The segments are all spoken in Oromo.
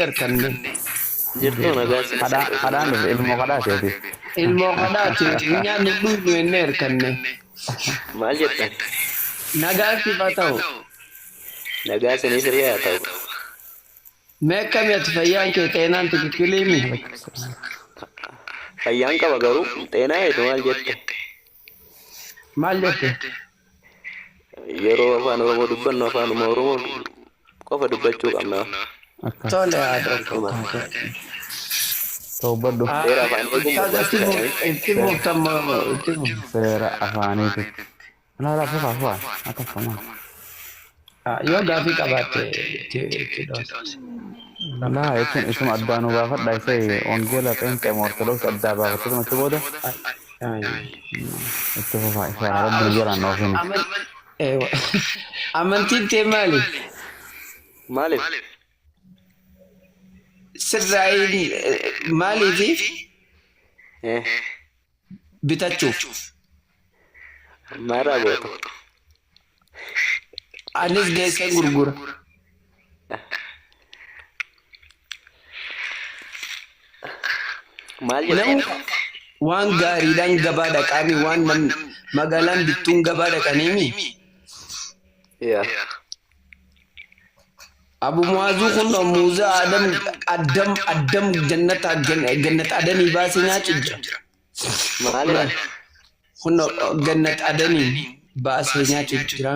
Harkanne. Jirtuu nagaa isin Kadhaa kadhaan dhufe ilmoo kadhaati ati. Ilmoo kadhaati hin nyaanne dhugnu jennee harkanne. Maal jettan? Nagaan siif haa ta'u. Nagaa isiniif hiree haa ta'u. Mee akkami ati fayyaan kee xeenaan tikikiliimi? Fayyaan qaba garuu xeenaa eetu maal jette? Maal jette? Yeroo afaan Oromoo dubbannu afaanuma Oromoo qofa dubbachuu qabna. Akkas. Tole haadha koo. Toobadhu. Seera afaan eeguun Ustaaz itti barbaachisaadha. itti fuftammoo itti fufu. Seera afaaniitu. Laa laa fufaa fufaa. Akkas kamaa. Yoo gaafii qabaatte itti itti dhoosi. Laa jechuun isuma addaa nu baafadha isee wangeela pheenxee moo ortodoksii addaa baafattee achi booda itti fufaa inshallah rabbi nu jalaan nu ofiin. Eewa. Amantiin tee maali? Maaliif? Sirraa'iin maaliifi Eh, bitachuuf. Maalirraa goota? Anis geesseen gurgura. Maal jette? Namni waan gaariidhaan gabaa dhaqaami waan nam magaalaan bittuun gabaa dhaqaniimi. Yaa. Abu Muazuu kun muuzaa Adam Addam Addam jannata gannat adanii baasee nyaachu jira. Maalidha? Kun gannat adanii baasee nyaachu jira.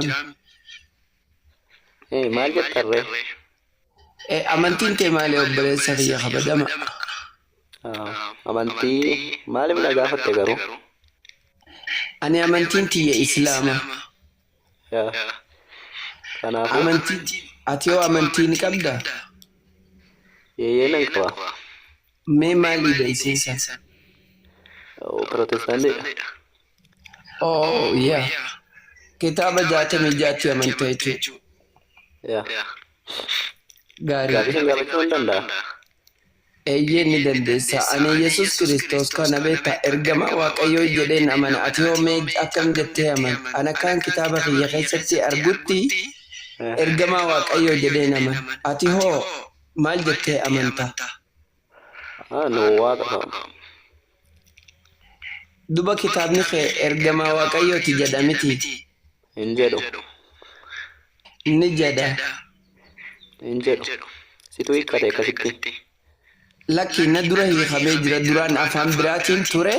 Eh, maal jettarree? Amantiin tee maali obboleessa kiyya kabajama? Ah, Amantii maaliif na gaafatte garuu? Ani amantiin tiyya Islaama. Yaa. Kanaafuu Amantii ati hoo amantii ni qabdaa? yeeyyee nan qaba. Mee maaliidha isiin san? Oh, Pirootestaantiidha. Oh yeah. Kitaaba 66tti amanta jechuudha. Yaa. Gaarii. Gaaffii sin gaafachuu hin danda'a. Eeyyee ni dandeessa. Ani Yesuus Kiristoos kana beekta ergama Waaqayyoo jedheen amana. Ati hoo mee akkam jettee amanta? Ani akkaan kitaaba kiyya keessatti argutti Eh, ergamaa Waaqayyoo jedheen amana. Ati hoo maal jettee amanta? Ah, nu waaqa qaba. Duba kitaabni kee ergamaa Waaqayyooti jedha miti. Hin jedhu. Ni jedha. Hin jedhu. Situ hiikkate akkasitti. Lakki na dura hiikamee jira. Duraan afaan biraatiin ture.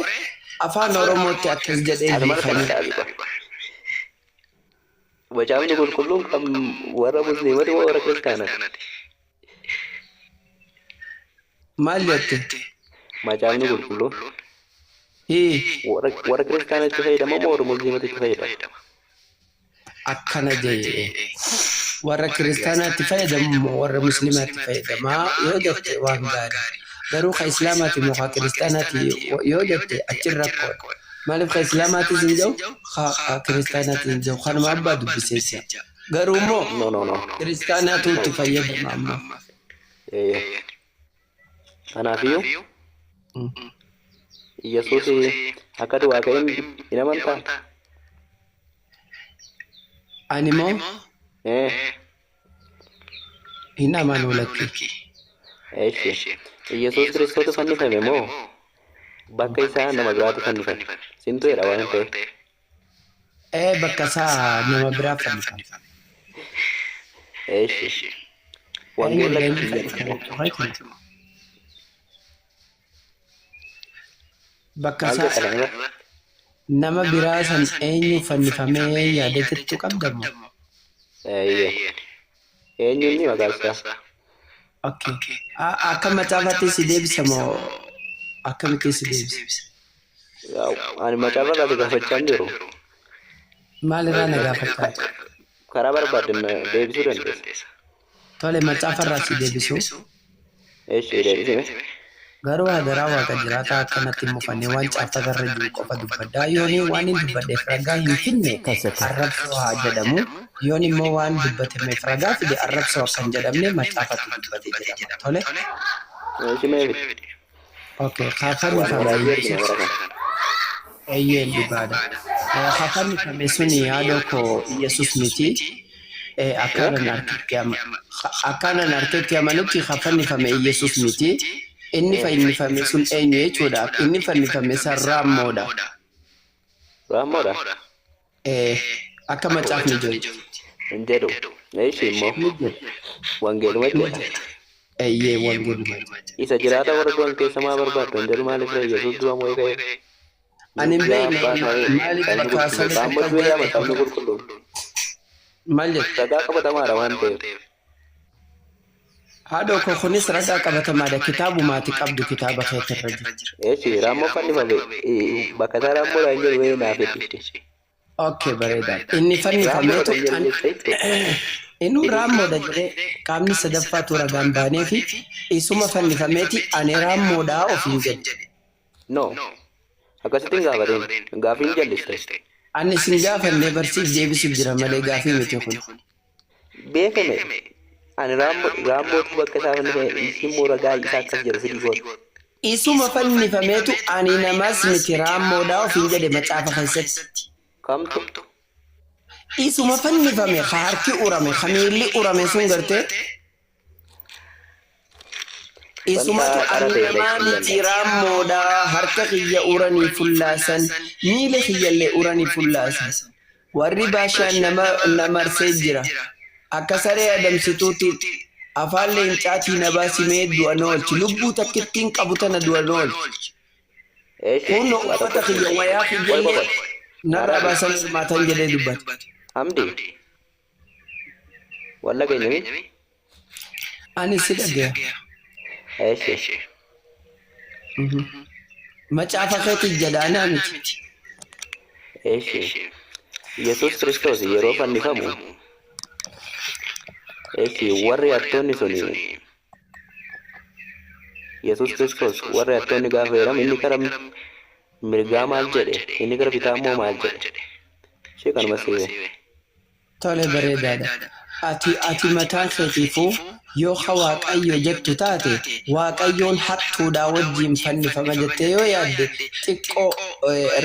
Afaan Oromootti akkas jedhee Asuma hiikame. harka dhaabi qofa. Macaafni qulqulluun kan warra musliimati moo warra kiristaanaati? Maal jette? Macaafni qulqulluun Hii. warra warra kiristaanatti fayyadama moo warra musliimatti fayyadama? Akkana jedhe. Warra kiristaanaatti fayyadamu moo warra musliimaatti fayyadamaa yoo jette waan gaarii. Garuu ka islaamaati moo ka kiristaanaati yoo jette achi rakkoodha. Maaliif ka islaamaatis hin jiru ka kiristaanaatis hin jiru kanuma abbaa dubbisee jira. Garuu immoo No, no, no. kiristaanaatu itti fayyadama amma. Eeyyee. Kanaafiyyuu Yesuus akka du'aa ka'e hin amantaa? Ani moo Eh, hin amanu lakki. eeshi. Yesuus Kiristootu fannifame moo bakka isaa nama biraatu fannifame? Sintu jedha waan ta'eef. Ee bakka isaa nama biraa fannifame. Eeshi. Eenyu Wangeela eenyu fannifame? Bakka maal isaa jedha kanarra? nama biraa san eenyu fannifamee yaada jettu qabda moo? Eeyyee. Eenyu inni maqaan isaa? Okay. Akka macaafaatti si deebisa moo akkamitti si deebisa? Yaa, Ani macaafa irraa si gaafachaa hin jiru. Maalirraa na gaafachaa jirta? Karaa barbaadde na deebisuu dandeessa. Tole macaafa irraa si deebisu. Eeshi deebisime. Garuu hadaraa waaqa jiraataa akkanatti hin mufanne waan caaffata irra jiru qofa dubbadhaa. Yooni waan hin dubbadheef ragaa hin finne Akkas akkas. arrabsoo haa jedhamu. Yoon immoo waan dubbatameef ragaa fide arrabsoo akka hin jedhamne macaafatu dubbate jedhama. Tole? Eeshi mee fidi. Okay. Haa Waan fannifame raajii argina Yesuus. bara kana. Eeyyeen dhugaadha. Haa fannifame suni haadhoo koo Yesuus miti. Akkaanan harkatti akkaanan harkatti amanutti kan fannifame Iyyasuus miti. Inni fannifame sun eenyu jechuudha. Inni fannifame san raammoodha. Raammoodha? Akka macaafni jedhu. Hin jedhu. Eeshi immoo Ni jedha. wangeeluma jedha. Eeyyee, wangeeluma. Isa jiraata warra du'an keessa maa barbaaddu hin jedhu maaliif ree Yesuus du'a moo'ee ka'e? Ani hin Mirgaa beekne abbaa ta'ee maaliif sabni bakka qulqulluun sanitti raammoo akkas du'ee jedhe yaama sabni qulqulluun. Maal jette? Ragaa qabatamaadha waan ta'eef. Haadhoo koo, kunis ragaa qabatamaadha. Kitaabumaati qabdu kitaaba keetirra jira. Eeshi raammoo fannifame bakka isaa raammoodha hin jedhu wayii naaf itti. Okay, bareeda. Inni Raammoodha fannifameetu hin jedhu jettee itti. Inuu raammoodha jedhee qaamni sadaffaatu ragaan baanee fi isuma fannifameeti ani raammoodhaa ofiin jedhe. No. Akkasitti hin gaafatin. Gaafii hin jalliste. Ani sin gaafannee barsiif deebisuuf jira malee gaafii miti kun. Beekame. Ani raammootu bakka isaa fannifame isin immoo ragaa isaa akkas jedhu fidii goote. Isuma fannifameetu ani namas miti raammoodhaa ofiin jedhe macaafa keessatti. Kamtu? Isuma fannifame ka harki urame ka miilli urame sun gartee isumatu Wanta qara ani ta'e namaa beekuu miti danda'a. raammoodhaa harka kiyya uranii fullaasan miila kiyyallee uranii fullaasan. Warri baashaan nama na marsee jira. Akka saree adamsituutti afaan leencaatii na baasimee du'a na oolchi. Lubbuu takkittiin qabu tana du'a na oolchi. Eeshi Kunoo waa uffata tokko kiyya wayaa qoy kiyyallee qoy. narraa Naarraa baasan hirmaatan jedhee dubbate. Hamdi. Walla keenya mi? Ani si dhagaya. Eeshi. Macaafa keetii jedhaanaa miti. Eeshi. Yesuus Kiristoos yeroo fannifamu eeshi warri hattoonni suni Yesuus Kiristoos warri hattoonni gaafa jedhamu inni kara mirgaa maal jedhe inni kara bitaa immoo maal jedhe ishee kanuma siime. Tole, bareedaadha. Ati mataan keetiifuu yoo ka Waaqayyo jettu taate Waaqayyoon hattuudhaa wajjin fannifama jettee yoo yaadde xiqqoo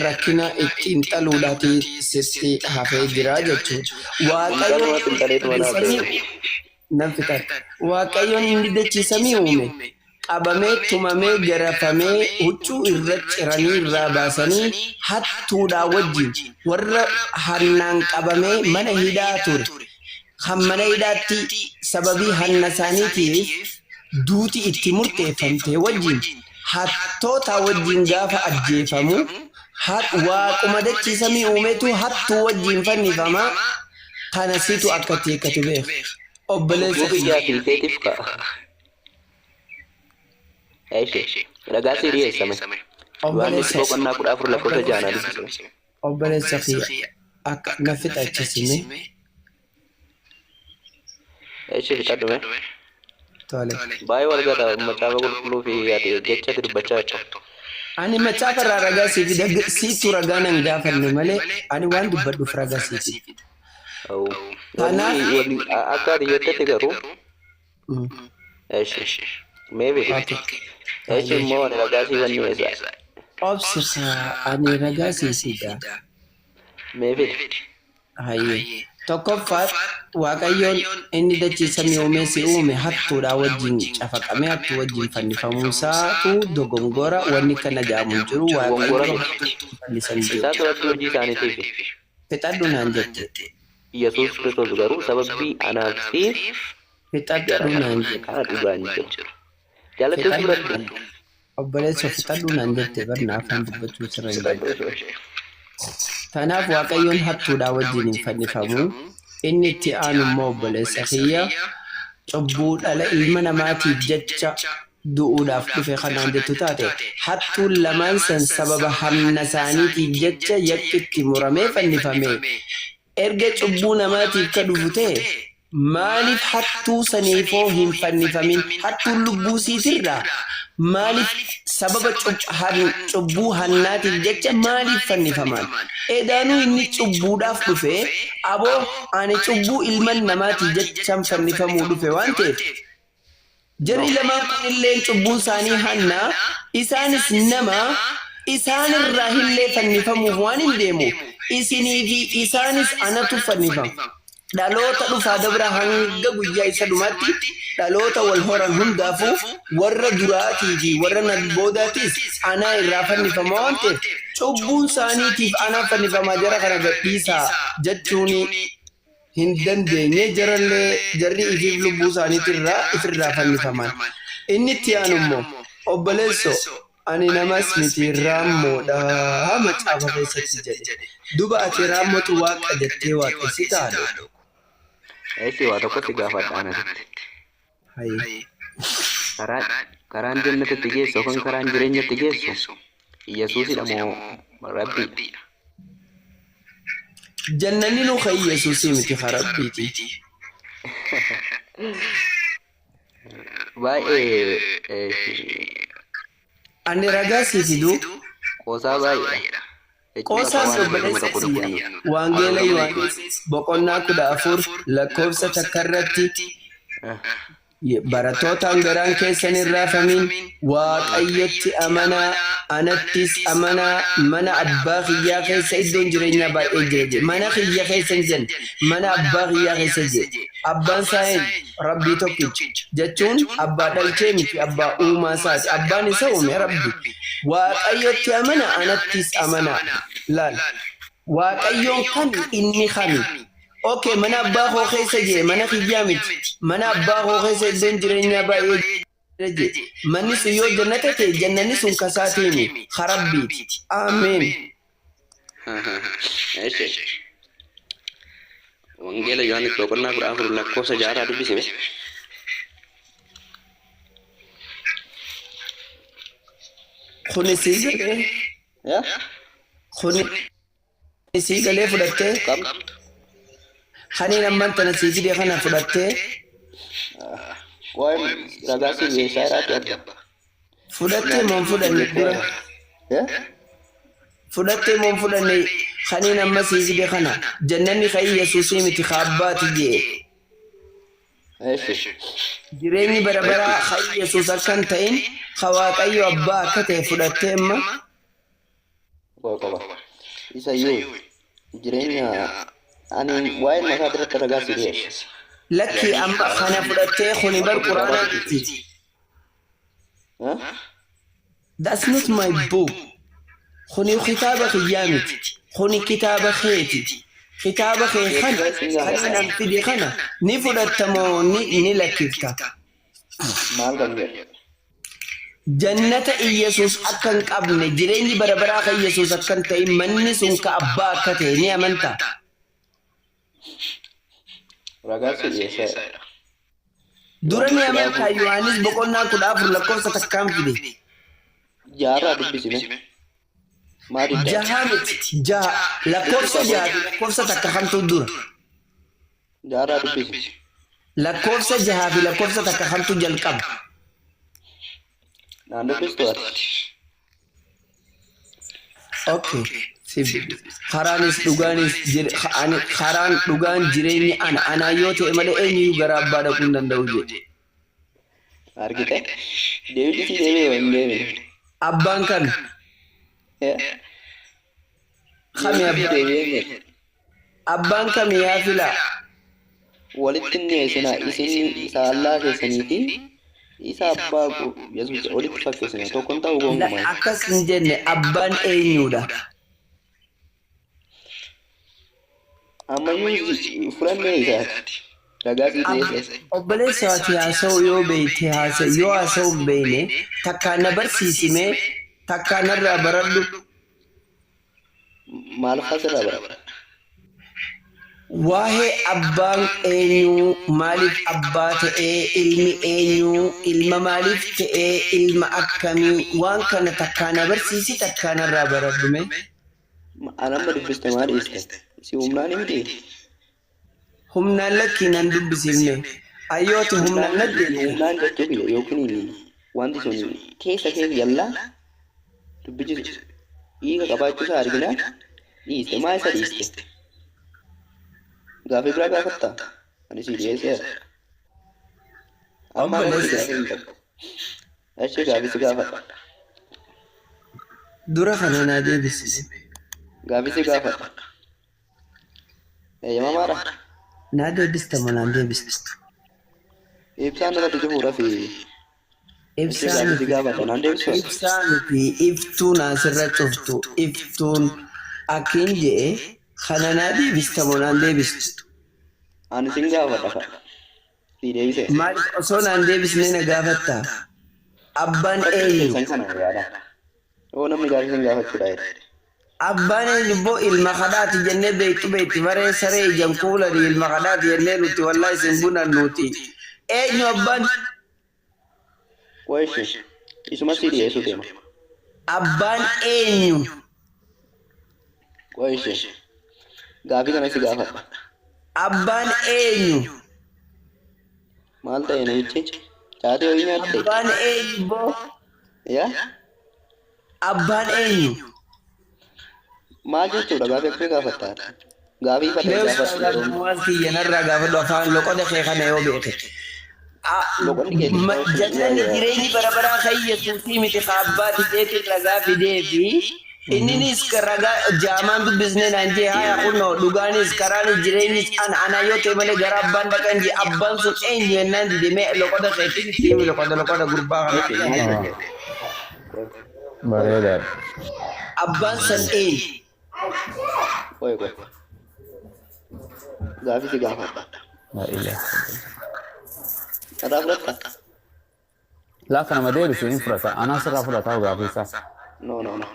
rakkina ittiin xaluudhaati sitti hafee jira jechuudha. Waaqayyoon Xiinxaluma xiinxaleetuma naaf samii ta'e. nan fixadha. Waaqayyoon inni dachii samii uume qabamee tumamee garafamee huccuu irra ciranii irraa baasanii hattuudhaa wajjin warra hannaan qabamee mana hidhaa ture. Kan mana hidhaatti sababii hanna isaaniitiif duuti itti murteeffamte wajjin hattoota wajjin gaafa ajjeefamu waaquma dachii samii uumetu hattuu wajjin fannifama. Kana situ akka itti hiikkatu beeka. Obboleessa Cubbuu kiyya. kiyyaa fi keetiif ka'a. Eeshi ragaa sii dhiyeessame. Yohaannis Obboleessa boqonnaa 14 lakkoofsa 6 dubbisame. Obboleessa kiyya, akka na fixachisime. Eeshi, fixadhume. Tole. Baay'ee wal gata macaafa qulqulluu fi ati jecha ati dubbachaa jirtu. Ani macaafa irraa ragaa sii fida, siitu ragaa nan gaafanne malee ani waan dubbadhuuf ragaa sii fida. Kanaaf Wanni wanni akka ati jettetti garuu eeshi mee fidi. Okay. Eeshi immoo ani ragaa sii fanniisa. Obsi, ani ragaa sii fida. Mee fidi. Hayyee. Tokkoffaa, Waaqayyoon inni dachii samii uumee si uume hattuudhaa wajjin cafaqamee hattuu wajjin fannifamuusaatu dogongora, wanni kana jedhamu hin jiru. Dogongora Waaqayyo miti. hattuu fannisan jiru. Isaan sababii hojii isaaniitiif. Fixadhu naan jette. Yesuus Kiristoos garuu sababii anaaf siif Fixadhu naan jette. Kana dhugaan jiru. Jaalattuu si Fixadhu biratti. naan jette. Obboleessa, fixadhu naan jette barna afaan dubbachuu sirra hin jiru. Fixadhu ishee. Kanaaf Waaqayyoon hattuudhaa wajjin hin fannifamu. Inni itti aanu immoo, obboleessa kiyya, cubbuu dhala ilma namaatiif jecha du'uudhaaf dhufe kanaan jettu taate hattuun lamaan san sababa hanna isaaniitiif jecha yakki itti muramee fannifame. Erga cubbuu namaatiif ka dhufu ta'e maaliif hattuu saniifoo hin fannifamin? Hattuun lubbuu siitirraa maaliif sababa cubbuu hannaatiif jecha maaliif fannifaman? Edaanuu inni cubbuudhaaf dhufe, aboo ani cubbuu ilman namaatiif jechaan fannifamuu dhufe waan ta'eef jarri lamaan kun illeen cubbuun isaanii hannaa, isaanis nama, isaanirraa illee fannifamuuf waan hin deemu isinii fi isaanis anatu fannifama. Dhaloota dhufaa dabra hanga guyyaa isa dhumaatti dhaloota wal horan hundaafuu warra duraatii fi warra na boodaatis anaa irraa fannifama waan ta'eef cubbuun isaaniitiif anaa fannifamaa jara kana gadhiisaa jechuun hin dandeenye jarallee jarri ifiif lubbuu isaaniitirraa ifirraa fannifaman. Inni itti aanu immoo obboleessoo ani namas miti raammoodha macaafa keessatti jedhe. Duba ati raammotu waaqa jettee waaqessitaa? Eessi waa tokkotti gaafadha anasitti. Hayi. Karaan jannatatti geessu yookaan karaan jireenyatti geessu Yesuusidha moo Rabbiidha? Jannanni nu kan Yesuusii miti kan Rabbiiti. Baay'ee Ani ragaa sii fiduu qoosaa baay'eedha. Qoosaan obboleessa kiyya Wangeela Yohaannis boqonnaa 14 lakkoofsa 1 irratti barattootaan garaan keessan hin raafamin Waaqayyotti amanaa anattis amanaa mana abbaa kiyyaa keessa iddoon jireenyaa baay'ee jira jedhe. Mana kiyya keessa hin jenne mana abbaa kiyyaa keessa jedhe. Abbaan isaa eenyu? Rabbii tokkicha jechuun abbaa dhalchee miti abbaa uumaa isaati. Abbaan isa uume Rabbi. Waaqayyotti amanaa anattis amanaa. Laal. Waaqayyoon kami inni kami? Okay, mana abbaa koo keessa jee mana kiyyaa miti. Mana abbaa koo keessa iddoon jireenyaa baay'ee jira jee. Manni sun yoo jannata ta'e jannanni sun kasaatiimi ka Rabbiiti. Ameen. Eessi. Wangeela Yohaannis boqonnaa 14 lakkoofsa 6 dubbisime. Kuni sii galee Yaa? kuni sii galee fudhattee Kamtu? kaniin amman tana sii fide kana fudhattee Waa'ee ragaa sii dhiyeessaa jiraatu adda. fudhattee moo hin fudhanne dura Yaa? fudhattee moo hin fudhanne kaniin amma sii fide kana jannanni kan Yesuusii miti ka abbaati jee. Eessi. Jireenyi bara baraa kan Yesuus akka hin ta'in ka Waaqayyo abbaa akka ta'e fudhattee amma Qoba qoba. Isayyuu jireenya ani waa'ee mataa irratti ragaa sii dhiyeessa. Lakkii amma kana fudhattee kuni bar quraanaa miti. Haa? That's not my book. Kuni kitaaba kiyyaa miti. Kuni kitaaba keeti. Kitaaba kee kana kan an fide kana ni fudhatta moo ni lakkifta? Maal kan jedhu? Jannata Iyyasuus akka hin qabne jireenyi bara baraa kan Iyyasuus akka hin ta'in manni sun ka abbaa akka ta'e ni amantaa? Ragaa sii dhiyeesseera. Dura ni amantaa Yohaannis boqonnaa 14 lakkoofsa takkaan fide. Jaarraa dubbisime. Maa diddaa? Jaha miti jaha lakkoofsa jaha fi lakkoofsa takka kamtu dura? Jaarraa dubbisi. Lakkoofsa jaha fi lakkoofsa takka kamtu jalqaba? Naan dubbistu ati. Okay. Siif dubbisa. Karaanis dhugaanis ani karaan dhugaan jireenyi ana anaa yoo ta'e malee eenyuyyuu gara abbaa dhaquu hin danda'u jedhe. Argite? Deebisii deebi'e hin deebine. Abbaan kami? Kami Deebisii abbaan? deebi'ee jedhe. Abbaan kami yaa filaa? Walitti hin dhiyeessinaa isin isa Allaa keessanii fi isa abbaa Yesuus walitti fakkeessina tokko hin ta'u gonkumaa. Akkas hin jenne abbaan eenyuudha? Ammayyuu fudhannee isaati. Ragaa sii dhiyeesse. Obboleessa ati haasa'u yoo beekte haasa'u yoo haasa'u hin beekne takkaan na barsiisimee takkaan narraa baradhu. Maal fa'aa sirraa baradha? Waa'ee abbaan eenyuu maaliif abbaa ta'ee ilmi eenyuu ilma maaliif ta'ee ilma akkamii waan kana takkaa na barsiisi takkaa narraa baradhu mee. An amma dubbiste maa dhiiste? Si humnaan miti? Humnaan lakkii nan dubbisifne. Ayyooti humnaan na deemte. Humnaan jechuu kiyya yookiin wanti sun keessa keessa yallaa dubbichi hiika qabaachuu isaa arginaan dhiiste maa isa dhiiste? Gaaffii biraa gaafattaa? Ani sii dhiyeesseera. Amma irratti gaaffii hin qabu. Achi gaaffii si gaafadha. Dura kana naa deebisi. Gaaffii si gaafadha. Eeyyamamaadha? Naa deebista moo naan deebistu? Ibsaan irratti cufuudhaaf Ibsaa gaafii si miti. gaafadha naan deebisu. Ibsaa miti iftuun asirra cuftu iftuun akkin je'e kana naa deebista moo naan deebistu? Ani sin gaafadha fa. Si deebise. Maaliif osoo naan deebisne na gaafatta? Abbaan eenyu? Keessan kana yaada. Yoo namni gaafii sin gaafachuudha jedhe. Abbaan eenyu boo ilma kadhaati jennee beektu beekti baree saree ijaan kuulani ilma kadhaati jennee nuti wallaahi isin bunan nuti. Eenyu abbaan? Qo'eeshi. Isuma si dhiyeessuu deema. Abbaan eenyu? Qo'eeshi. Gaafii kana si gaafadha. Abbaan eenyu? Maal ta'e namichi? Caatee ho'i nyaatte? Abbaan eenyu boo? Yaa? Abbaan eenyu? Maal jechuudha gaafii akkamii gaafatta? Gaafii ifa ta'e gaafadhu. Waan kiyya narraa gaafadhu afaan loqoda kee kana yoo beeke. Loqonni kee Jannanni jireenyi bara baraa kan Yesuusii miti ka abbaati jeetiin ragaa fidee fi inninis ragaa jaamaan dubbisnee naan jee haya kunoo dhugaanis karaanis jireenyis ana ana yoo ta'e malee gara abbaan dhaqan jee abbaan sun eenyu jennaan dide mee loqoda keetiin itti himi loqoda loqoda gurbaa kana. Bareedaadha. Abbaan san eenyu? Qo'e qo'e. Gaafii si gaafadha. Laa ilaaha illallah. Irraa fudhatta? Laa kana ma deebise hin fudhata. Anaa sirraa fudhataa gaafii isaa. No no no.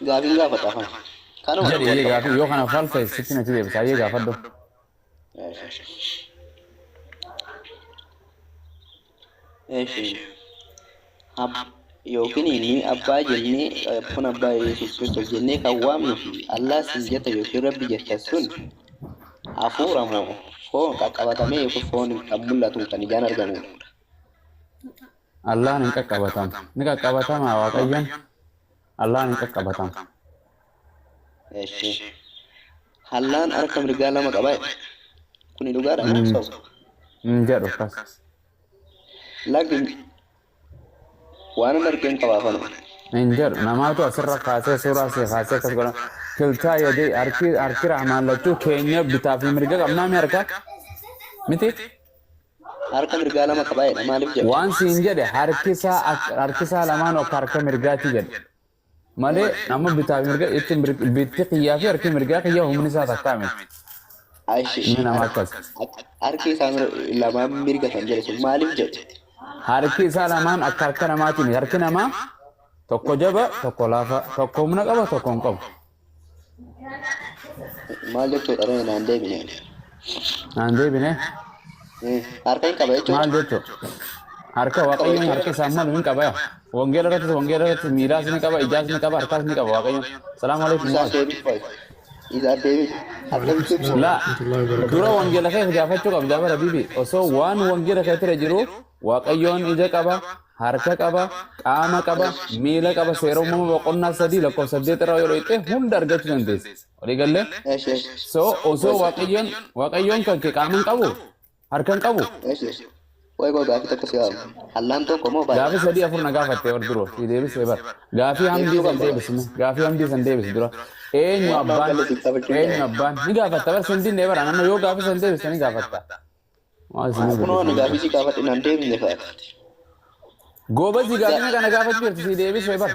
Gaafiin gaafadha afaan. Kanuma Jedhi iyyee gaafii yoo kana falta sitti natti deebisa iyyee gaafadhu. Eeshi. Yookiin inni abbaa jennee kun abbaa Yesuus Kiristoos jennee kan waamnu fi Allah sin jetta yookiin Rabbi jetta sun hafuura moo foon qaqqabatamee yookiin foon kan mul'atu kan ijaan argamudha. Allahan hin qaqqabatamu. Ni qaqqabatamaa Waaqayyoon. Allahan hin qaqqabatamu. Eeshi. Hallaan harka mirgaa lama qaba. Kuni dhugaadha moo soba? Hin jedhu akkas. Lagni waan hin argeen qabaafanu. Hin jedhu namaatu asirra kaasee suuraa asii kaasee akkas godha. Kiltaa yadee harki harki rahmaan lachuu keenya bitaa fi mirga qabnaa mi harka? Miti? Harka mirgaa lama qaba jedha maaliif jedha? Waan siin jedhe harki isaa harki isaa lamaan akka harka mirgaati jedhe. Malee nama bitaa fi mirga itti bitti kiyyaa fi harki mirgaa kiyyaa humni isaa takkaa miti. Ashi. Inni nama akkas. Harki isaa lamaan mirga kan jedhe sun maaliif jedhe? Harki isaa lamaan akka harka namaati miti. Harki namaa tokko jaba tokko laafa tokko humna qaba tokko hin qabu. Maal jechuudha ree naan deebine? Naan deebine. Harka hin qaba jechuudha. Maal jechuudha? Harka Waaqayyoon harka isaan malu hin qaba. Wangeela irratti miilaas ni qaba, ijaas ni qaba, harkaas ni qaba Waaqayyoon. Salaamu alaikum. Isaaf deebii fa'i. Isaaf deebii. Akkamitti ibsu? Laa dura wangeela kee gaafachuu qabda bara bibi. Osoo waan wangeela kee tira jiru Waaqayyoon ija qaba, harka qaba, qaama qaba, miila qaba, seera uumama boqonnaa 3 lakkoofsa 8 irraa yoo dhoyte hunda argachuu dandeessa. Walii gallee? Eeshi eeshi. So osoo Waaqayyoon kan kee qaama hin qabu, harka hin qabu. Eeshi. Qoy qoy gaafii tokko si waamu. Hallaan tokko moo baay'ee? Gaafii sadii afur na gaafatte bar duroo si deebisee bar. Gaafii hamdii san deebisne gaafii hamdii san deebisi dura. Eenyu Waan abbaan galle siif taphachuu eenyu abbaan ni gaafatta bar sin dinne bara nama yoo gaafii san deebiste ni gaafatta. Maal isin Kunoo ani gaafii si gaafadhe naan deebine fa'a. Goobazii gaafii kana gaafachuu jirti si deebisee bar.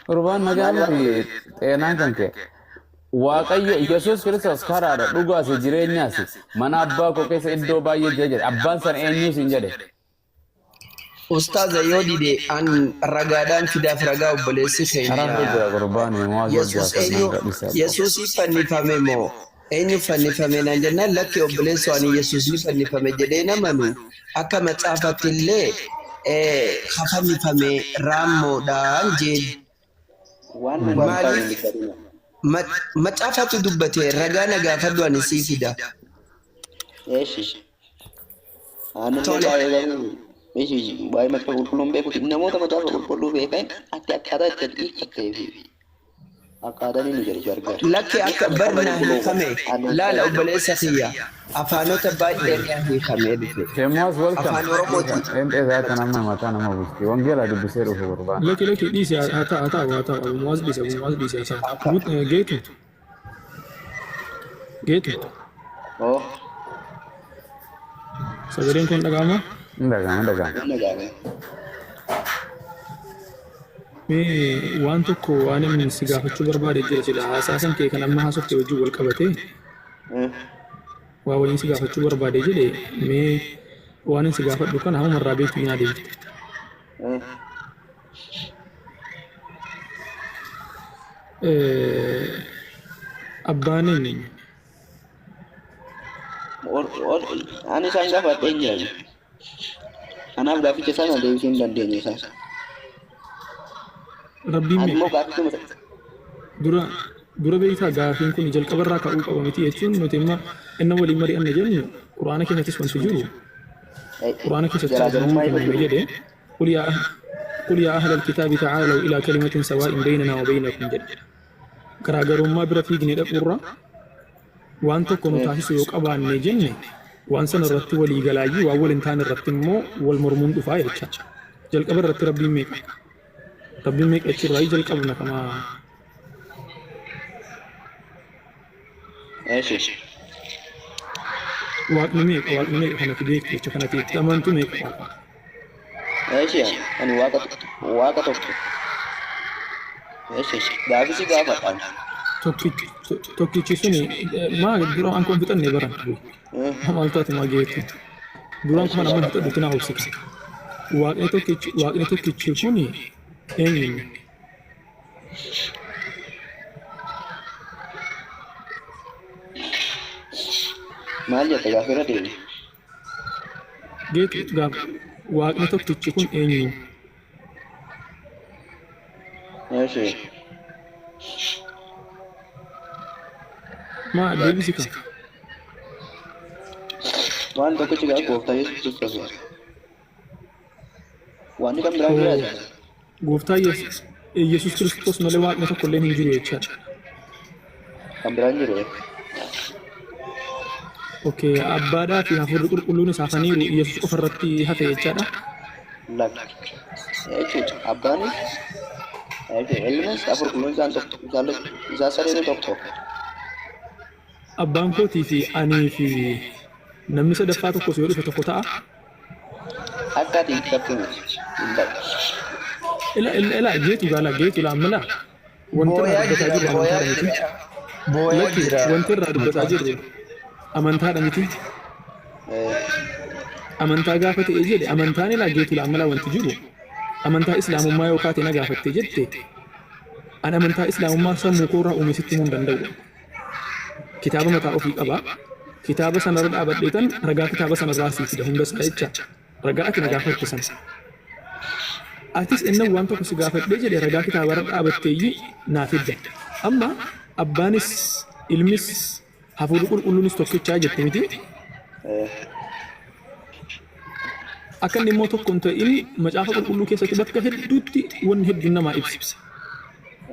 Qurbaan nagaa miti xeenaan kan kee. Waaqayyo Yesuus Kiristoos karaadha dhugaas jireenyaas mana abbaa koo keessa iddoo baay'ee jira jedhe abbaan san eenyuu siin jedhe. Ustaaza yoo dide an ragaadhaan fidaaf ragaa obboleessi Karaa keenya. jira qurbaan maal Yesuus eenyu Yesuusii fannifame moo eenyu fannifame naan jennaan lakki obboleessoo ani Yesuus ni fannifame jedhee namanu akka macaafatti illee ka fannifame raammoodhaan jeen. Waan dhugaan taa'u hin Maaliif dubbatina. Macaafatu dubbate ragaa na gaafadhu ani sii fida. Eeshi. Aannan Tole. baay'ee garuu eeshi waa'ee macaafa qulqulluun beekuti namoota macaafa qulqulluu beekan ati akkaataa itti hiikkattee fi akkaataan inni jedhu gargar. Lakki akka barnaa hiikame laala obboleessa kiyya afaanota baay'een hiikamee dhufe. Shemuas welcome. Afaan Oromootiin. Qeenxee isaatti namni mataa nama bulti. Wangeela dubbisee dhufe gurbaan. Lakki lakki dhiisi haa ta'u haa ta'u haa ta'u Abu Muwaaz dhiisi Abu Muwaaz dhiisi haa ta'u. Geetu. Geetu. Oo. Sagaleen kun dhaga'ama. Hin dhaga'ama, hin dhaga'ama. Hin dhaga'ame. Mee waan tokko waan inni si gaafachuu barbaade jira sila haasaa san kee kan amma haasofte wajjin wal qabatee waa waliin si gaafachuu barbaade jedhe mee waan inni si gaafadhu kana hamma irraa beektu naa deebifte. Abbaan eenyu? Ani isaan gaafadhee hin jiran. Kanaaf gaaficha sana deebisuu hin dandeenye isaan. Rabbiin Ani immoo meeqa? gaafichuma Dura dura beektaa gaafiin kun jalqabarraa ka'uu qaba miti jechuun nuti amma inni waliin mari'anna jennu Quraana keessattis wanti jiru Quraana keessatti garaagarummaa rabbiin ifa kenname jiru. jedhe قل يا أهل قل يا أهل الكتاب تعالوا إلى كلمة سواء بيننا وبينكم jedhe. Garaagarummaa bira fiigne dhaquurra waan tokko nu taasisu yoo qabaanne jenne waan sana irratti walii galaayyii waan wal hin taane irratti immoo wal mormuun dhufaa jecha. Jalqaba irratti rabbiin meeqa? Rabbiin meeqa jechuurraa jalqabna kamaa Eeshi. Waaqni meeqa waaqni meeqa kanatti beektu jecha kanatti itti amantu meeqa waaqa. Eeshi ani waaqa waaqa tokko. Eeshi gaafisi gaafadhaan. Tokkichi suni maa dura waan kun fixanne baran maal taate maa geettu duraan kuma nama fixadhutti naa obsite. Waaqni tokkichi kuni eenyu? Maal jette gaafii irra deebi. Geetu gaaf waaqni tokkichi kun eenyu? Eeshi. Maa deebisi ka. Waan tokkichi gaafa gooftaa Yesuus Kiristoos. Wanni kan biraan jira. Gooftaa Yesuus Kiristoos malee waaqni tokko illee hin jiru jechaadha. Kan biraan jiru. Okay, abbaadhaa fi hafuurri qulqulluun isaaf hafaniiru Yesuus qofa irratti hafe jechaadha. Lakki. Jechuudha. Abbaanis jechuudha. Ilmis hafuurri qulqulluun isaan tokko isaan sadeenu tokko. Abbaan kootii fi anii fi namni sadaffaa tokkos yoo dhufe tokko ta'a. Akka ati hiikkattu miti. Hin ta'u. Ila ila ila geetu gaala geetu laammala. Wanti irraa Booyaa dubbataa jira, jirru booyaa amantaadha miti. jira. Booyaa Lakki jira. wanti irraa dubbataa jirru amantaadha miti. Amantaa gaafa ta'e jedhe amantaan ilaa geetu laammala wanti jiru amantaa islaamummaa yoo kaate na gaafatte jette an amantaa islaamummaa sammuu koorraa uume sitti himuu hin danda'u. Kitaaba mataa ofii qaba. Kitaaba sanarra dhaabadheetan ragaa kitaaba sanarraa sii fida hunda isaa jecha. Ragaa ati na gaafatte sana. Atis inni waan tokko si gaafadhee jedhe ragaa kitaabarra dhaabatteeyyii naa fidda. Amma abbaanis ilmis hafuurri qulqulluunis tokkichaa jette miti. Akka inni immoo tokko hin ta'in macaafa qulqulluu keessatti bakka hedduutti wanni hedduun namaa ibsa.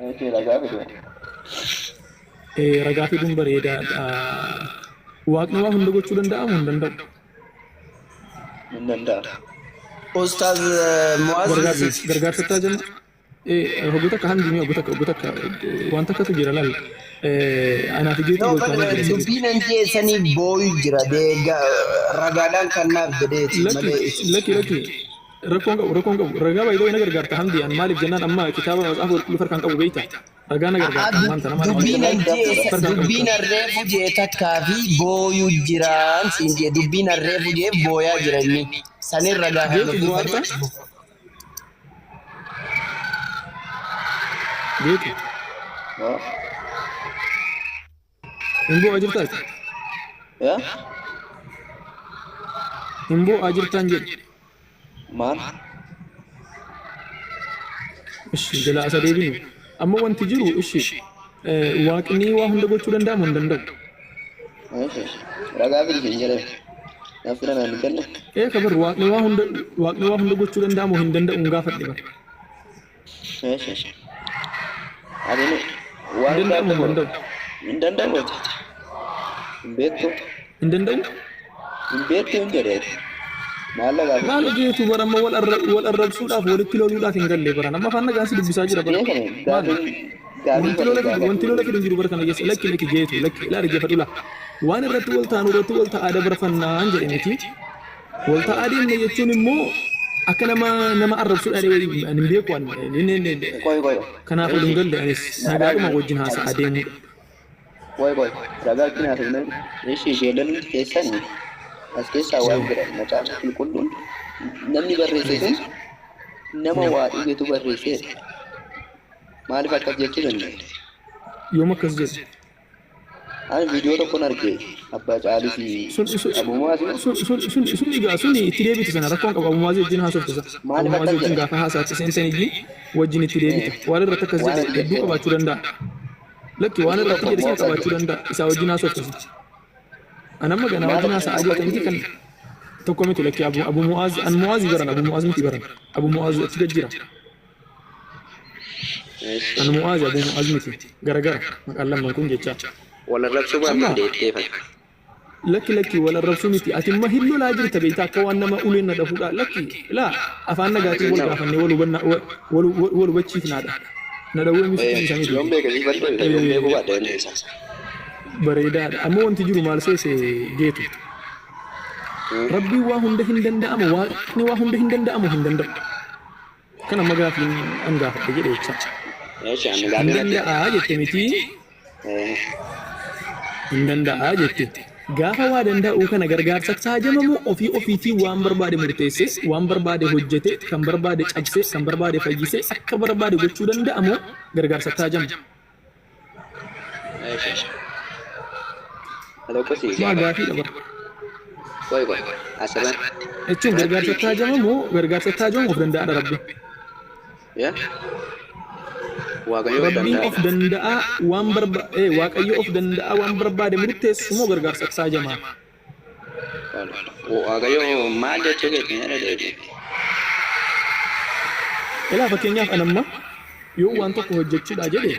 Eeshi ragaa fidu. Ragaa fiduun bareedaadha. Waaqni waa hunda gochuu danda'amu hin danda'u. Hin danda'amu. Ustaaz Mu'aaz Gargaarsa jenna. Hogguu takka hamdi mee hogguu takka waan takkatu jira laal. Anaaf geetu No, wal taanee jira. dubbiin an jeessanii booyu jira. Ragaadhaan kan naaf jedheeti Lakki malee. lakki lakki rakkoon qabu rakkoon qabu ragaa baay'ee na gargaarta hamdi an maaliif jennaan amma kitaaba macaafa qulqulluu farkaan qabu beekta ragaa na gargaarta maanta nama Dubbiin an jeessa farkaan qabu. Dubbiin arreefu jee takkaa fi booyu jiraan siin jee dubbiin arreefu jee booyaa jira inni. Sanin ragaa kan Geetu bu'aarta geetu hin bu'aa jirtaati Yaa? hin bu'aa jirtaan jedhe. Maal? Ishi jala asa deebinu amma wanti jiru ishi waaqni waa hunda gochuu danda'amu hin danda'u. Eeshi. Ragaa fidi hin jedhame. Naaf fida naan hin kenne. Ee kabar waaqni waa hunda gochuu danda'amu hin danda'u hin gaafadhe bara. Eeshi. Ati Hin waan danda'amu hin danda'u. Hin danda'amu. Hin beektu. Hin danda'u. Hin beektu hin jedhee. Maal ragaa Maal fidi? hojjetu bara amma wal arrabsuudhaaf walitti loluudhaaf hin galle bara amma afaan nagaan si dubbisaa jira bara. Beekame Maal gaafiin gaafii wanti lola fedhe fidu wanti lola fidu hin jiru bara kana keessa lakki lakki geetu lakki ilaa dhaggeeffadhu laa. Waan irratti wal taanu irratti wal ta'aa dabarfannaan jedhe miti. Wal ta'aa deemna jechuun immoo akka nama nama arrabsuudha ani hin beeku ani. Qoy qoy. Kanaaf wal hin galle anis nagaadhuma wajjin haasa'aa deemudha. Qoy qoy. Ragaa ittiin haasofne ishii ijoolleen keessan as keessaa waan jedhan macaafa qulqulluun namni barreesse sun nama waa dhugetu barreesseedha. Maaliif akkas jechuu danda'e? Yoom akkas jedhe? Ani viidiyoo tokkon arge abbaa caalii fi Sun sun Abuu Mu'aaz sun sun sun sun egaa sun itti deebite sana rakkoon qabu Abuu Mu'aaz wajjin haasofte isa. Abuu maaliif Mu'aaz akkas wajjin jedha? gaafa haasaatti seentan iyyii wajjin itti deebita. Waan irratti akkas Waan jedhe akkas hedduu jedhe. qabaachuu danda'a. Lakki waan Inni irratti tokko jedhe immoo sana akkas qabaachuu jedhe. danda'a. Isaa wajjin haasofte isa. An amma ganaa Maal wajjin haasa'aa tokko jirta miti miti? kan tokko miti lakki Abu Abu Mu'aaz an Mu'aaz baran Abu Mu'aaz miti baran Abu Mu'aaz achi gad jira. An Mu'aaz Abu Mu'aaz miti garagara maqaan lamman kun jecha. Wal arrabsuu Amma barbaade jetteefan. Lakki lakki wal arrabsuu miti ati imma hin lolaa jirta beektaa akka waan nama uleen na dhahuudha lakki laa afaan nagaatiin wal gaafannee wal hubannaa wal wal hubachiifnaadha. Na dhawwee miti isa miti. Yoon beeke siif bal'oo yoon beekuu baadhe inni isa. Bareedaadha. Amma wanti jiru maal seese geetu. Rabbiin waa hunda hin danda'amu waaqni waa hunda hin danda'amu hin danda'u. Kan amma gaafiin an gaafadhe jedhe jecha. Eesha ani Hin gaafii natti. danda'a jette miti hin danda'a jette. Gaafa waa danda'uu kana gargaarsa taajamamu ofii ofiitii waan barbaade murteesse, waan barbaade hojjete, kan barbaade cabse, kan barbaade fayyise, akka barbaade gochuu danda'amu gargaarsa taajama. Eesha. Tokko si Maa gaafadha. gaafiidha bara. Qoy qoy asirratti. Jechuun gargaarsa Rabbii taajamamu gargaarsa taajamu of danda'aadha Rabbi. Yaa Waaqayyo of Rabbiin of danda'aadha. danda'aa waan barba Waaqayyo of danda'aa waan barbaade murteessu moo gargaarsa taajamaa? Waaqayyo maal jechuu keetti na deebi. Ilaa fakkeenyaaf an amma yoo waan tokko hojjechuudha jedhe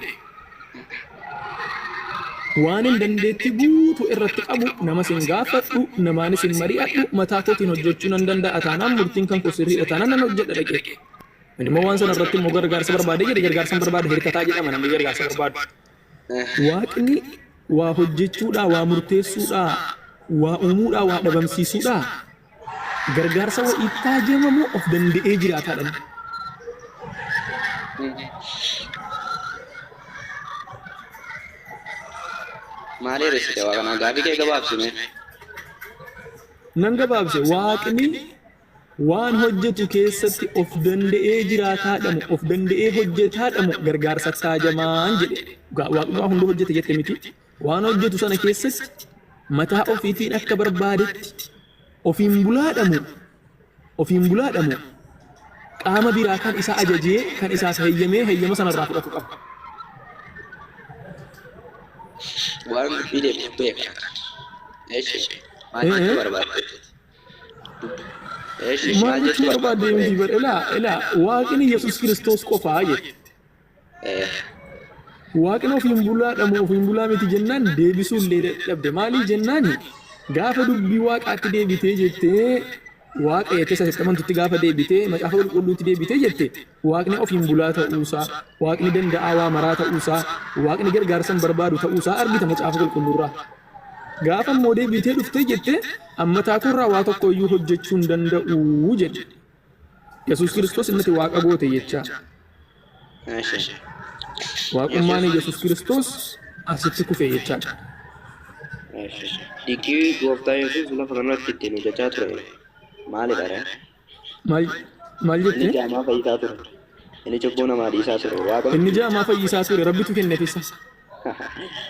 waan hin dandeettii guutuu irratti qabu namas hin gaafadhu namaanis hin mari'adhu mataa kootiin hojjechuu nan danda'a taanaan murtiin kan koo sirriidha taanaan nan hojjedha dhaqee. Inni immoo waan sana irratti immoo gargaarsa barbaade jedhe gargaarsa hin barbaade hirkataa jedhama namni gargaarsa barbaadu. Waaqni waa hojjechuudhaa, waa murteessuudhaa, waa uumuudhaa, waa dhabamsiisuudhaa gargaarsa wa'iittaa jamamoo of danda'ee jiraataadha. Maal hir'isite waa kana gaafii kee gabaabsime. Nan gabaabse waaqni waan hojjetu keessatti of danda'ee jiraataadhamu of danda'ee hojjetaadhamu gargaarsa taajamaan jedhe. Waaqni waa hunda hojjete jette miti. Waan hojjetu sana keessatti mataa ofiitiin akka barbaadetti ofiin bulaadhamu ofiin bulaadhamu qaama biraa kan isa ajajee kan isaaf heeyyamee heeyyama sanarraa fudhatu qaba. Waan dubbii deemtu beeka. Eeshi maal jechuu barbaadde? Eeshi Maal maal jechuu jechuu barbaadde barbaadde? miti bar ilaa ilaa waaqni Yesuus Kiristoos qofaa jette. Waaqni ofiin bulaadhamu ofiin bulaa miti jennaan deebisuu illee dadhabde. Maalii jennaani gaafa dubbii waaqaatti deebitee jettee waaqa jettee isa sitti amantutti gaafa deebitee macaafa qulqulluutti deebitee jette waaqni ofiin bulaa ta'uusaa waaqni danda'aa waa maraa ta'uusaa waaqni gargaarsa hin barbaadu ta'uusaa argita macaafa qulqulluurraa. Gaafa immoo deebitee dhuftee jette amma taakurraa waa tokko iyyuu hojjechuu hin danda'u jedhe. Yesuus Kiristoos innati waaqa goote jechaa. Eeshi. Waaqummaan Yesuus Kiristoos asitti kufe jechaadha. Eeshi. Dinqii gooftaa Yesuus lafa kanarratti ittiin hojjechaa ture maalidha ree? Maal maal Inni jette? jaamaa fayyisaa ture. Inni cubbuu namaa dhiisaa ture. Waaqa Inni jaamaa fayyisaa ture Rabbitu kenneef isa.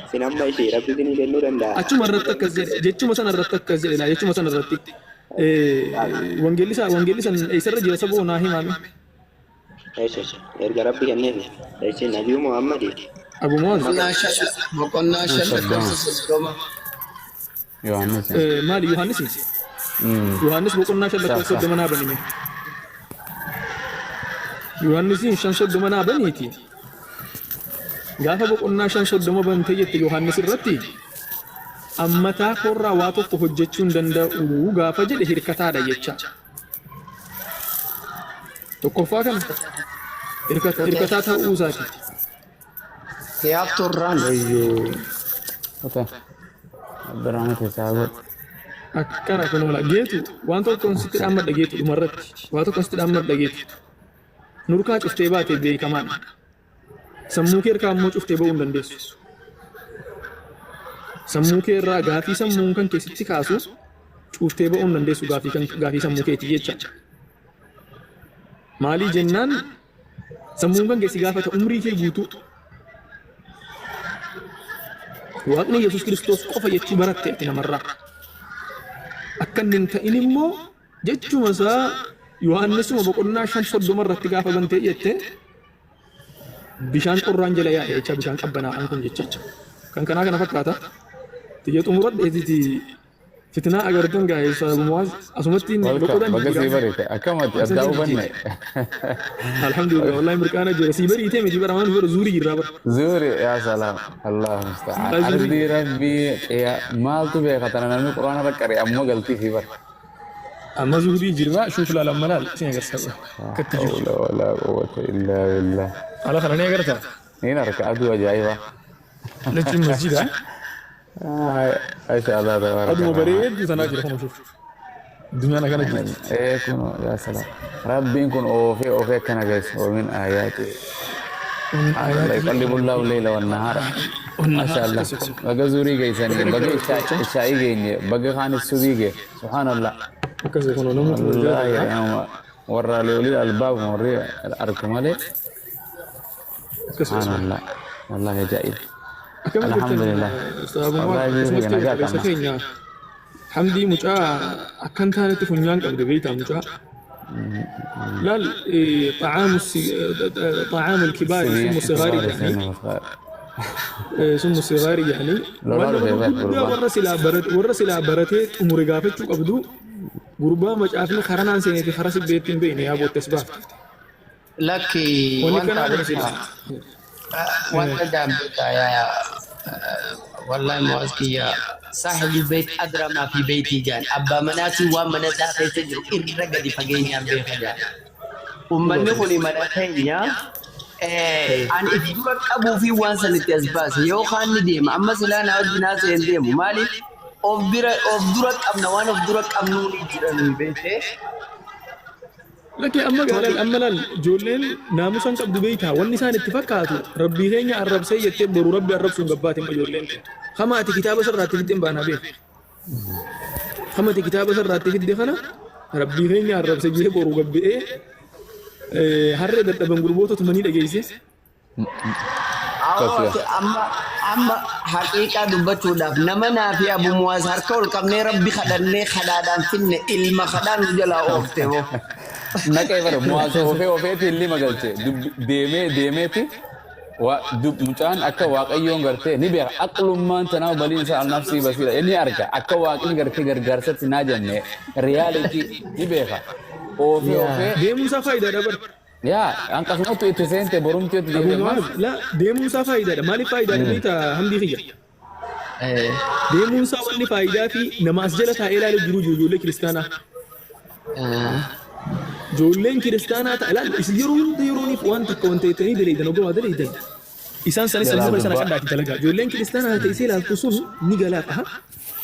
Isin amma ishee Rabbi isinii kennuu danda'a. Achuma irratti akkas jedhe jechuma sana irratti akkas jedhe laa jechuma sana irratti wangeelli isaa wangeelli san eessarra jira saboo naa himaame. Eeshi. Erga Rabbi kenneef. Eeshi Nabiyu Muhammadi. Abu Muaz Boqonnaa shan boqonnaa shan lakkoofsa 30. Yohaannis. Maali Yohaannis? Yohaannis boqonnaa 5 lakkoofsa 30 naa banime. Yohaannisiin 5 30 naa baniiti. Gaafa boqonnaa 5 30 bantee jette Yohaannis irratti ammataa koorraa waa tokko hojjechuu hin danda'u gaafa jedhe hirkataadha jecha. Tokkoffaa kana hirkataa ta'uu isaati. Hiyaabtuurraan Wayyoo. Ota. Rabbi rahmata isaa godhu. Akkana kun oola. Geetu waan tokkoon sitti dhaammadha geetu dhumarratti. Waa tokkoon sitti dhaammadha geetu. Nurkaa cuftee baate beekamaadha. Sammuu kee irraa immoo cuftee ba'uu hin dandeessu. Sammuu kee irraa gaafii sammuun kan keessatti kaasu cuftee ba'uu hin dandeessu gaafii kan gaafii sammuu keetii jecha. Maalii jennaan sammuun kan keessi gaafata umrii kee guutuu. Waaqni Yesuus Kiristoos qofa jechuu baratte ati namarraa. Akka inni hin ta'in immoo jechuma isaa Yohaannisuma boqonnaa 5:30 irratti gaafa bantee jette bishaan qorraan jala yaa'e jecha bishaan qabbanaa'aan kun jecha. Kan kanaa kana fakkaata. Tiyya xumuradheetiti fitnaa agartan gaa Ustaaz Muwaaz asumatti inni Welcome. boqotaan Baga sii jijjiirama. bariite. Akkamati Isa addaa jijjiira. hubanne. Alhamdulillah wallahi mirqaana jira. Sii bariitee miti bara waan bara zuurii jirraa bara. Zuuri yaa salaam. Allah musta'an. Zuurii. Ardii rabbii qiya maaltu beeka tana namni quraana irra qare ammoo galtii fi bara. Amma zuurii jirraa shuuf laal amma laal isin agarsiisa. Akkatti jiru. Hawla walaa quwwata illaa billah. Ala kana ni agartaa? Niin arka aduu ajaa'ibaa. Jechuun masjida. Masha Allah tabaraka Aduma rahmaan. bareedduu tanaa jira kun shuuf. Addunyaan akkana jirti. Ee kun yaa salaam. Rabbiin kun oofee oofee akkana geesse. Wa min aayaati. Min Allah aayaatihi yuqallibu Allahu leyla wan nahaara. Masha Allah. Baga zuurii geessanii, baga ishaa'ii geenye, baga kaanis subii gee. Subhaanallah. Akkasii kun namoota wal Wallaahi jaalladha. nama warra leolil albaab warri arku malee. Akkasii. Subhaanallah. Wallaahi ajaa'ib. Akkamitti jirtan Alhamdulillah. Ustaaz Abu Muwaaz Wallaahi biyya akkasumatti keenya nagaa obboleessa qabna. keenya Hamdii mucaa akkan taanetti funyaan qabde beektaa mucaa. Laal طعام الكبار سم الصغار يعني سم الصغار يعني Lolaa waan dhufee nama bar guddaa gurbaan. warra silaa barate warra silaa baratee xumure gaafachuu qabdu gurbaa macaafni karanaan seenee fi kara sibbeetti hin beekne yaa boottes baafte. Lakki Wanni wanta kanaa kun beektaa silaa. wanta daambeekaa yaa wallahi Muwaaz kiyya saahibu beet adra maa fi beetii jaan abbaa manaatii waan mana isaa keessa jiru irra gadi fageenyaan beeka jaan. Uummanni kun mana keenya an if dura qabuu fi waan sanitti as baase yookaan ni deema amma silaa na wajjin haasa'e hin deemu maaliif of bira of dura qabna waan of dura qabnuu ni jiran beektee. Lakki amma laal amma laal ijoolleen naamusa hin qabdu beektaa wanni isaan itti fakkaatu rabbii keenya arrabsee jettee boru rabbi arrabsuu hin gabbaatin ijoolleen tun. Kama ati kitaaba sirraatti fidde hin baanaa beeku. Kama ati kitaaba sirraatti fidde kana rabbii keenya arrabse jee boru gabbi'ee harree dadhaban gurboota tumanii dhageesse. Awwa amma amma haqiiqaa dubbachuudhaaf nama naa fi Abu Muwaaz harka ol qabnee rabbi kadhannee kadhaadhaan finne ilma kadhaan nu jalaa oofte hoo. Naqee bara Muwaaz oofee oofeeti ilma galche deemee deemeeti mucaan akka waaqayyoon gartee ni beeka aqlummaan tanaa baliin isaa alnafsii basiira inni arga akka waaqni gartee gargaarsatti naa jenne reality ni beeka oofee oofee. Deemuun isaa faayidaadha bara. Yaa hanqasumattu itti seente borumti itti Abu deebi'e Muwaaz ammas. la deemuun isaa faayidaadha. Maaliif faayidaadha beektaa Hamdii kiyya? Deemuun isaa wanni faayidaa fi nama as jala taa'ee ilaalu jiru jiru ijoollee kiristaanaa. Ijoolleen kiristaanaa ta'a ilaal isin yeroo hunda yerooniif waan takka wanta jettanii daleeydan oguma daleeydan. Isaan sanis Jalaa sammuu sana gubbaa. qaddaati dalagaa. Ijoolleen kiristaanaa ta'e isee ilaaltu sun ni galaaf. Aha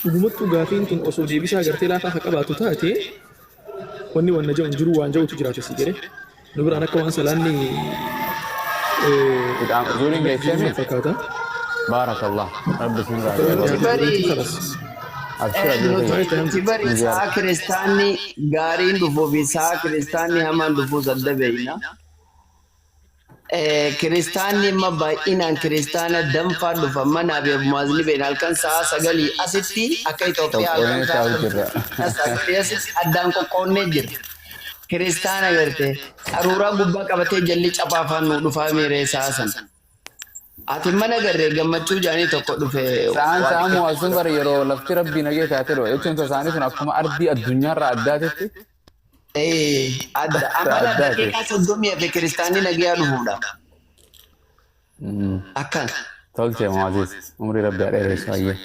dhugumattuu gaafiin tun osoo deebisaa gartee laafaa akka qabaatu taate wanni wanna jedhu hin jiru waan jedhutu jiraate si jedhe. Nu biraan akka waan salaanni Zuuriin geessee fakkaata. Baarakallah. Rabbi sin Nuti raajaa. bari Abshir abdii nuti bari sa'a kiristaanni gaariin dhufuu fi sa'a kiristaanni hamaan dhufuus adda beekna. Kiristaanni amma baay'inaan kiristaana danfaa dhufa manaa fi Muwaaz ni beekna halkan sa'a 9 asitti akka Itoophiyaa halkan Qoqqoodnee sa'a taa'u jirra. 9 asitti addaan qoqqoodnee jira. Kiristaana garte qaruuraa gubbaa qabatee jalli caphaafaan nu dhufaa miiree sa'a sana. Ati mana garree gammachuu jaanii tokko dhufe Sa'aan waa sa'aan xiqqaa. Muwaaz sun bara yeroo lafti rabbii nagee taate dha. Jechuun isaanii sun akkuma ardii addunyaarraa addaatitti. Adda amma Addaati. daqiiqaa 30 hafe kiristaanni nagayaa dhufuudha. Akkan. Tolchee Muwaazis umrii rabbii haa dheeressu ayyee.